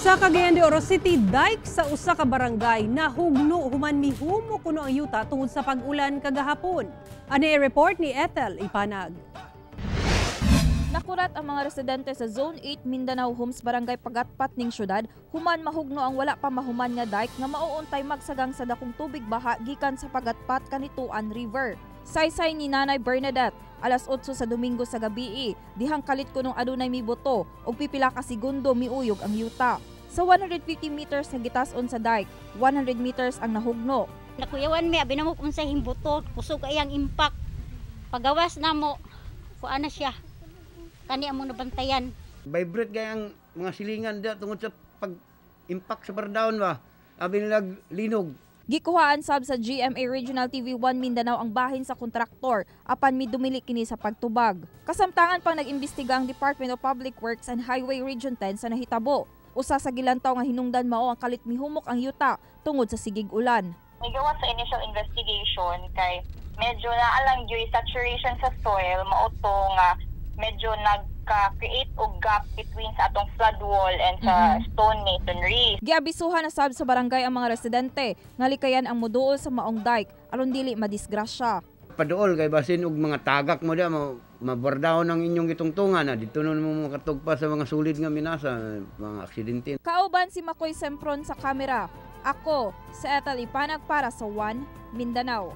Sa Cagayan de Oro City, dike sa usa ka barangay nahugno human mihumok kuno ang yuta tungod sa pag-ulan kagahapon. Ani report ni Ethel Ipanag. Nakurat ang mga residente sa Zone 8 Mindanao Homes, Barangay Pagatpat ning syudad human mahugno ang wala pa mahuman nga dike nga mauuntay magsagang sa dakong tubig baha gikan sa Pagatpat Canitoan River. Saysay ni Nanay Bernadette, alas 8 sa Domingo sa gabii, dihang kalit kunong adunay mibuto ug pipila ka segundo miuyog ang yuta. Sa 150 meters nga gitas-on sa dike, 100 meters ang nahugno. Nakuyawan mi, abi namo kung sa himbuto, kusog ay ang impact. Pagawas namo, kuan na siya. Kani among nabantayan. Vibrate kay ang mga silingan dia tungod sa pag impact sa bardaon ba. Abi nila linog. Gikuhaan sab sa GMA Regional TV 1 Mindanao ang bahin sa kontraktor apan midumili kini sa pagtubag. Kasamtangan pang nag-imbestiga ang Department of Public Works and Highway Region 10 sa nahitabo. Usa sa gilantaw nga hinungdan mao ang kalit mihumok ang yuta tungod sa sigig ulan. Migawas sa initial investigation kay medyo naalang gyud saturation sa soil, mao to nga medyo nagka-create og gap between sa atong flood wall and sa stone masonry. Giabisuhan na sab sa barangay ang mga residente nga likayan ang moduol sa maong dike aron dili madisgrasya. Paduol kay basin og mga tagak mo dia mo mabardahon ang inyong gitungtungan na dito nun mo makatugpa sa mga sulid nga minasa, mga aksidente. Kauban si Makoy Sempron sa kamera. Ako, si Ethel Ipanag para sa One Mindanao.